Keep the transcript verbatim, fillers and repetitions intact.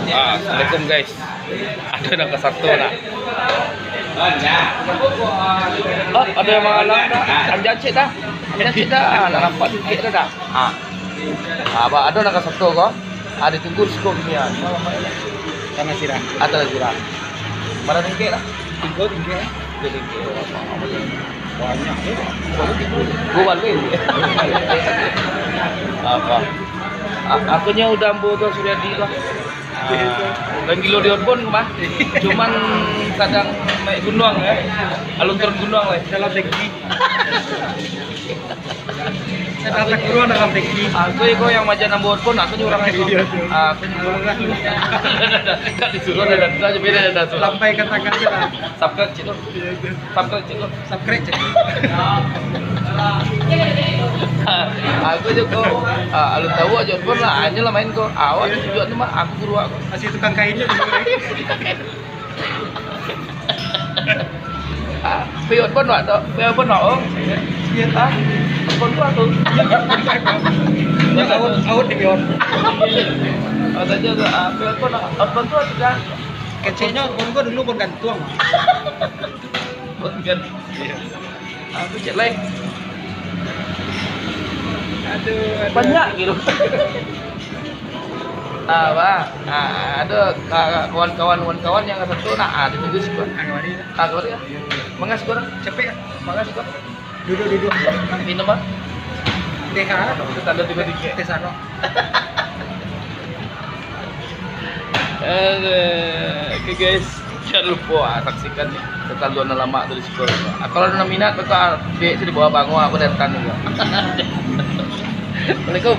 Ah, assalamualaikum guys. Ado nan ka sato dah. Oh, ado nan mahalang dah. Anjak cik dah. Anjak cik dah. Ah, nak nampak sikit dah dah. Ah. Ah, ba, ado nan ka sato ko. Ah, ditunggu siko kini ah. Tanah sirah. Ah, tanah sirah. Bara tingkek lah? Tigo tingkek. Tigo tingkek. Banyak tu. Gua balik. Apa? A-, akhirnya udah ambo tu Suryadi lah. Ah, dan gilo di outbound mah. Cuman kadang naik gunung ya. Alun turun gunung lah. Dalam tangki. Saya datang keluar dalam tangki. Aku iko yang maja nambah outbound, aku ni urang itu. Iya, iya. Ah, aku ni urang. Tak disuruh ada, ada aja beda ada tu. Lambai ka tangan je lah. Subscribe cik tu. Iya, iya. Subscribe cik tu. Subscribe cik. Aku je ko, ah, alun tahu aja outbound lah, hanya lah main ko. Awak tu tujuan tu mah, aku guru aku. Masih tukang kain je dulu. Ah, pi outbound wak tu, pi outbound wak, oh. Iya. Ah, outbound wak tu. Iya, out, out di pi outbound. Oh, tadi tu, ah, pi outbound wak, outbound tu sudah. Keceknyo outbound gua dulu outbound gantung. Outbound gantung. Iya. Aku cek lai. Aduh, aduh. Banyak gitu. Ah, bah. Ah, ado, ah, kawan-kawan, kawan-kawan yang satu nak, ah, ditunggu siko. Ah, kamari lah. Ah, kamari lah. Iya, iya. Mangas siko. Capek lah. Mangas siko. Duduk, duduk. Minum, bah. Teh, ah. Tanda tiga-tiga. Teh sano. Eh, oke guys, jangan lupa, ah, saksikan nih, tatalua nan lamak tu di siko. Ah, kalau ada minat, baka dek sini bawa bangun, aku datang juga. Assalamualaikum.